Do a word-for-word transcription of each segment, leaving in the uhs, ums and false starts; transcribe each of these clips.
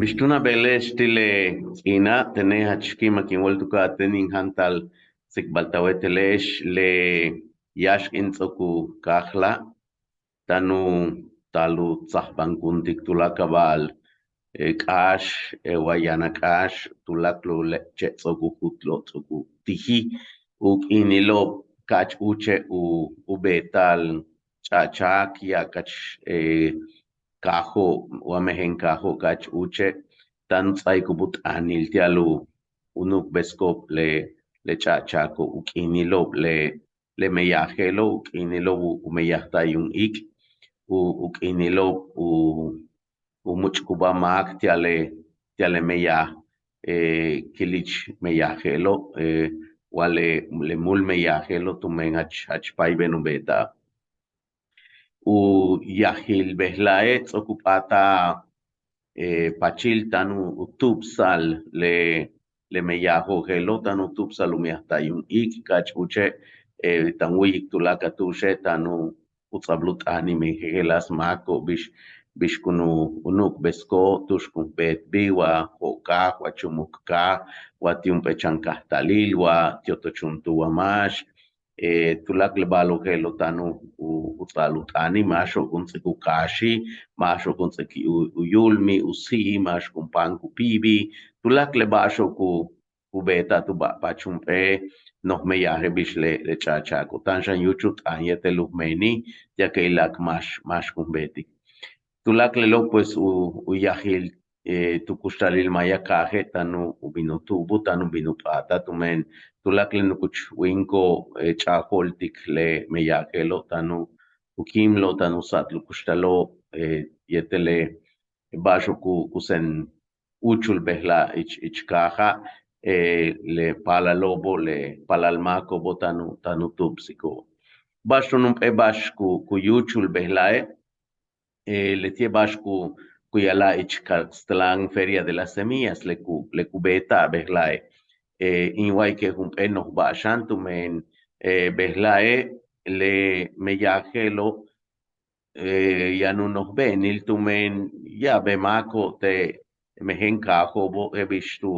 Bix túun a beele'ex ti' le k'iina', tene' jach ki'imak in wóol tuuka'aj ten in jantal tsikbalt a wéetele'ex le yáax k'iin ts'o'ok u káajla', táan u taal u tsajbankuntik tuláakal ba'al k'áax wa yaan a k'áax, tuláakal u le' che' ts'o'ok u jutlo' ts'o'ok u tiji. U k'iinilo'ob ka'ach úuche' u beeta'al ch'a'achaak, ya'abkach kaajo' wa mejen kaajo' ka'ach úuche', táan u ts'áaikubul t'aanil ti'al u nu'ukbesko'ob le le ch'a'achaako', u k'iinilo'ob le le meyaj je'elo', u k'iinilo'ob u meyajta'al yuum iik', u k'iinilo'ob u u múuch'kubáa máak ti'al le ti'al le meyaj kilich meyaj je'elo', wa le le múul meyaj je'elo', tumen jach jach páayben u beeta'al. U yajil bejla'e' ts'o'ok u p'áatal paachil táan u tu'ubsa'al le le meyajo' je'elo', táan u tu'ubsa'al u meyajta'al yuum iik', ka'ach úuche' táan u wu'uyik tuláakal tu'uxe', táan u ts'a'abal u t'aanil mejen jejeláas máako'ob bix bix kun u nu'ukbesko'ob, tu'ux kun beetbil, wa jo'olkaaj, wa chu'umuk kaaj, wa ti' jump'éel chan kajtalil, wa ti' otoch juntúul wa máax. Tuláakal le ba'alo' je'elo' táan u u ts'a'abal u t'aanil, máaxo'ob kun ts'áaik u kaaxil, máaxo'ob kun ts'áaik u yu'ulmil, u si'il, máax kun páankil u pi'bil, tuláakal le ba'axo'ob ku ku beeta'al tu ba'paach jump'éel noj meyaje' bix le le ch'a'achaako', táan xan yúuchul t'aan yéetel u jmeenil ti'al ka ila'ak máax máax kun beetik. Tuláakal lelo' pues u u yajil tu kuxtalil maaya kaaje' táan u bin u tu'ubul, táan u bin u p'áatal, tumen tuláakal le nukuch wíiniko'ob ch'a'ajo'oltik le meyaj je'elo', táan u kíimlo'ob, táan u sa'atal u kuxtalo'ob yéetel le ba'axo'ob ku ku seen úuchul bejla'a' ich ich kaaja', le paalalo'obo', le paalal máako'obo' táan u táan u tu'ubsiko'ob. Ba'ax túun jump'éel ba'ax ku ku yúuchul bejla'e', leti'e' ba'ax ku ku ya'ala'al ich kaxtlan Feria de las Semillas, le ku le ku beeta'al bejla'e'. In wa'alike' jump'éel noj ba'ax xan, tumen bejla'e' le meyaj je'elo' yaan u nojbe'enil, tumen ya'ab le máako'ob te' mejen kaajo'obo', je'el bix tu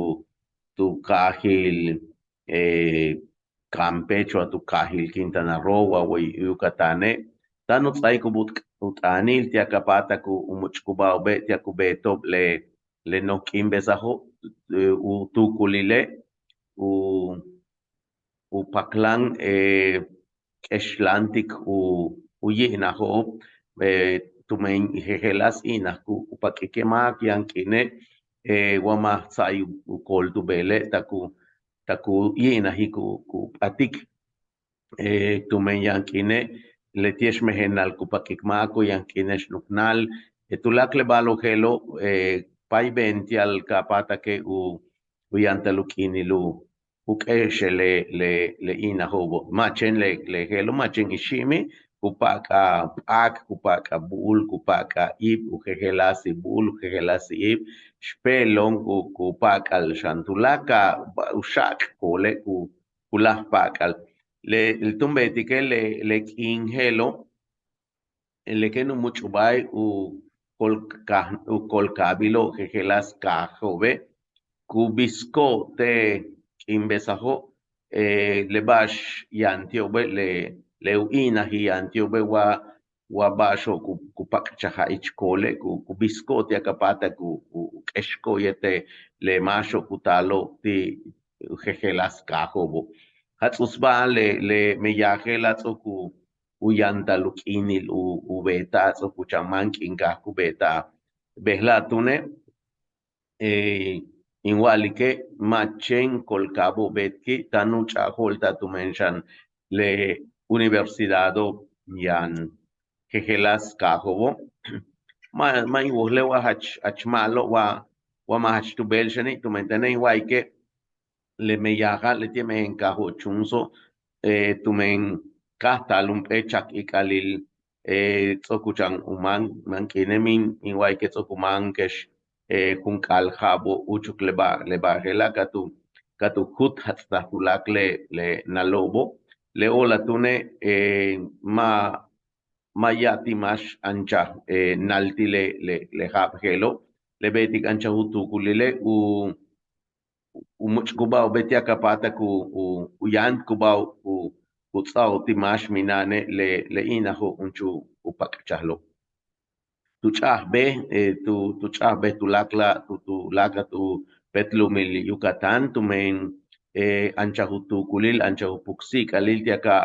tu kaajil Campeche wa tu kaajil Quintana Roo wa way Yucatane', táan u ts'áaikubul u t'aanil ti'al ka p'áatak u múuch'kubáajo'obe' ti'al ku beeto'ob le le noj k'iimbesajo', u tuukulile' u u paklan k'exlantik u u yi'inajo'ob, tumen jejeláas i'inaj ku pak'ike' máak, yaan k'iine' wa ma' tsa'ay u kool tu beele' tak u tak u yi'inajil ku ku p'atik. Tumen yaan k'iine' leti'ex mejenal ku pak'ik máako', yaan k'iine'ex nuknal, tuláakal le ba'alo' je'elo' páayben ti'al ka p'áatake' u u yantal u k'iinil u u k'éexel le le le i'inajo'obo'. Ma' chéen le le je'elo', ma' chéen ixi'imil, ku pa'ak'al p'áak, ku pa'ak'al bu'ul, ku pa'ak'al iib, u jejeláasil bu'ul, u jejeláasil iib, xpe'elo'on ku ku pa'ak'al xan tuláakal u xa'ak koole' ku ku láaj pa'ak'al. Le túun beetike' le le k'iin je'elo' le kéen u múuch'ubaal u kolka u kolkaabilo'ob jejeláas kaajo'obe', ku bisiko'ob te' k'iimbesajo' le ba'ax yaan ti'obe', le le u i'inajil yaan ti'obe', wa wa ba'axo'ob ku ku pak'chajal ich koole', ku ku bisiko'ob ti'al ka p'áatak u u k'exiko'ob yéetel le máaxo'ob ku taalo'ob ti' u jejeláas kaajo'obo'. Jats'uts ba'al le le meyaj je'ela' ts'o'ok u u yantal u k'iinil u u beeta'al ts'o'ok u chan máan k'iin kaaj ku beeta'al. Bejla' túune' in wa'alike' ma' chéen kolkaabo' beetiki', táan u ch'a'ajo'olta'al tumen xan le universidado'ob yaan jejeláas kaajo'obo'. Ma' ma' in wojle' wa jach jach ma'alob wa wa ma' jach tu beel xani', tumen tene' in wa'alike' le meyaja' leti'e' mejen kaajo' chuunso', tumen káajtal jump'éel chak ik'alil ts'o'ok u chan u máan máan k'iine', min in wa'alike' ts'o'ok u máan kex junk'a'al ja'abo' úuchuk le ba'al le ba'al je'ela' ka tu ka tu jut jats'taj tuláakal le le nalo'obo'. Le o'olal túune' ma' ma' ya'ab ti' máax anchaj nal ti' le le le ja'ab je'elo', le beetik anchaj u tuukulile' u u much'kuba'obe' ti'al ka páatak u u yáantkuba'ob u ts'a'ob ti' máax mina'ane' le le i'inajo' junch'u'un u pak'chajlo'. Tu ch'a'aj bej tu tu ch'a'aj bej tuláakal tu tuláakal tu péet lu'umil Yucatán tumen anchaj u tuukulil anchaj u puksi'ik'alil ti'al ka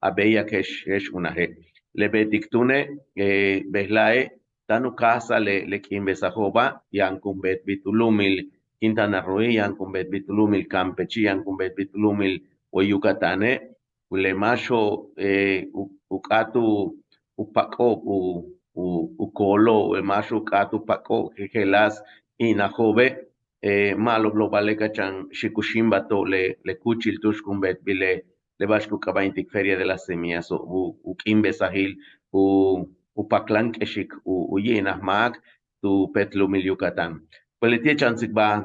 a béeyak je'ex je'ex unaje'. Le beetik túune' bejla'e' táan u káajsa'al le le k'iinbesajo'oba' yaan kun beetbil tu lu'umil Quintana Rooi', yaan kun beetbil tu lu'umil Campechi', yaan kun beetbil tu lu'umil way Yucatane', le máaxo'ob u k'áat u pak'o'ob u u koolo'ob, le máaxo'ob u k'áat u pak'o'ob jejeláas i'inajo'obe' ma'alob lóobale' ka chan xi'ik u xíimbalto'ob le le kúuchil tu'ux kun beetbil le le ba'ax ku k'aaba'intik Feria de las Semillas u u k'iinbesajil u u paklan k'exik u u yi'inaj máak tu péet lu'umil Yucatán. Pues leti'e' chan tsikbal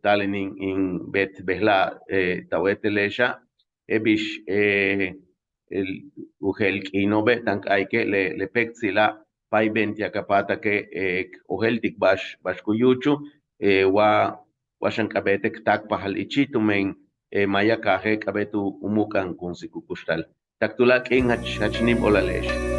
taal in in beet bejla'e' ta wéetele'exa' je'el bix u jeel k'iino'obe' táan k a'alike' le le péektsila' páayben ti'al ka páatake' k ojéeltik ba'ax ba'ax ku yúuchul wa wa xan k'a'abéet k táakpajal ichil tumen maaya kaaje' k'a'abéet u mu'uk'a'ankunsik u kuxtal. Tak tuláakal k'iin jach jach níib óolale'ex.